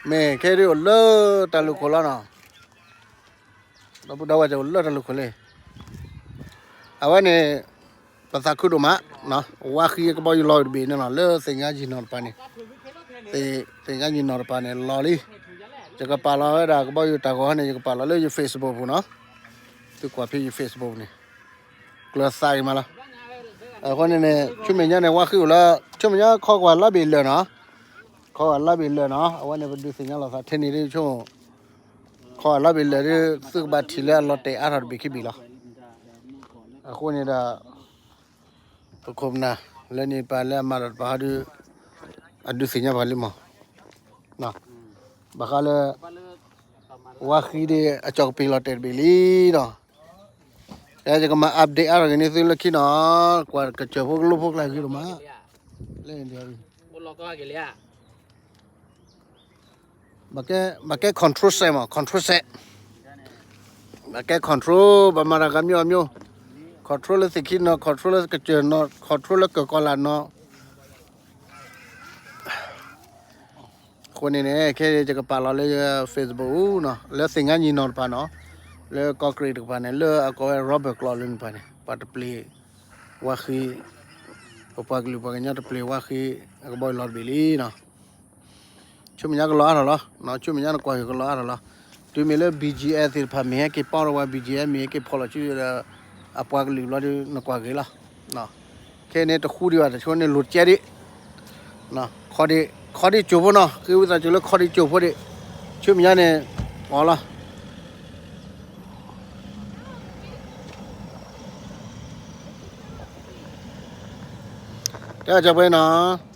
မ့ၢ်ခဲဒုးအိၣ်လၢတၢ်လူၢ်ခိၣ်လီၤနီၤ, ဒီပုၢ်ဒီဝဲၢ်အိၣ်လၢတၢ်လူၢ်ခိၣ်လံ. အဝဲန့ၣ် ပသးခုဒိၣ်မး, ဝါဃံကဘီယူၤလီၤတဘ့ၣ်န့ၣ်လီၤ လၢသ့ၣ်ညါယံၤနီၢ်တပၤန့ၣ်, သ့ၣ်ညါယံၤနီၢ်တပၤန့ၣ် လီၤလံ. ယကပာ်လီၤဝဲဒၣ်ကဘီယူၤတၢ်ဂီၤဟီန့ၣ် ယကပာ်လီၤလၢယ Facebook ပူၤနီၤ, သုကွၢ်ဖဲယ Facebook န့ၣ် ကျၢၤသးအံၤမးလီၤ. အဃိန့ၣ်န့ၣ် ဆူမဲာ်ညါန့ၣ် ဝါဃံအိၣ်လၢ ဆူမဲာ်ညါခီကွၢ်လါဘ့ၣ်လၢာ်နီၤ, ခီကွၢ်လါဘ့ၣ်လၢာ်နီၤ, အဝဲန့ၣ်ပဒုးသ့ၣ်ညါလိာ်သးထဲန့ၣ်ဒ်ဆိ, ခီကွၢ်လါဘ့ၣ်လၢာ်ဒ် သုကဘၣ်ထံၣ်လၢအလီၤတဲာ်အါထီၣ်တဘ့ၣ်ခံဘ့ၣ်လီၤ. အဃိန့ၣ်ဒီး ပခိၣ်ပနၢ်လၢန့ၣ်ပၤလၢအမၤတၢ်တပၤဟီဒုး အဒုးသ့ၣ်ညါပှၤလံမး, ဘၣ်ဃးလၢ ဝါဃံဒ်အကၠီၣ်ကပ့ၤလီၤတဲာ်တဘ့ၣ်လံဒီး, ယကမၤ update အါထီၣ်က့ၤန့ၢ်သုလၢခံနီၤ, ကွၢ်ကစၢၢ်ဖိကလိဖိကျါဂ့ၤဒိၣ်မး, လၢ ဘၣ်ကဲ control set မး control set, ဘၣ်ကဲ control ဘၣ်မၤတၢ်ဂၤမံၤအီၤမံၤ, control လၢသ့ၣ်ခံနီၤ control လၢကစၢၢ်နီၤ control လၢကၢၢ်ကီၤလၢ်နီၤ. အဃိန့ၣ်န့ၣ် ခဲအံၤယကပာ်လီၤလၢ Facebook နီၤ လၢသ့ၣ်ညါယံၤနီၢ်တပၤနီၤ, လၢကီၢ်ကရ့ၣ်တကပၤန့ၣ် လၢအကိးဝဲ Robert ကျိးလၢန့ၣ်တပၤန့ၣ် ပှၤတပျ့ၤဝါဃံ, ပပှၤကလုာ်ပှၤကညီတပျ့ၤဝါဃံ အကဘီယူၤလီၤတဘ့ၣ်လံနီၤ. ဆူမဲာ်ညါကလီၤအါထီၣ်လီၤ, ဆူမဲာ်ညါနကွၢ်က့ၤကလီၤအါထီၣ်လီၤ. တုၤမ့ၢ်လၢ BGF သ့ၣ်တဖၣ် မ့ၢ်ဟဲက့ၤပီထီၣ်ဝဲ BGF မ့ၢ်ဟဲက့ၤဖီၣ်လီၤဆူဒီး အပှၤကလုာ်ဘျီဒီး နကွၢ်က့ၤလီၤ. ခဲန့ၣ်တဃူဒံးဘၣ် တဆိန့ၣ်လိၤကဲဒံး, ခီဒံးကၠိၣ်ဖိနီၤ ဃ့ဝံသးစူၤလၢခီဒံးကၠိၣ်ဖိဒံး, ဆူမဲာ်ညါန့ၣ် အီၤလီၤ. တဲအကၢၤပှဲၤနီၤ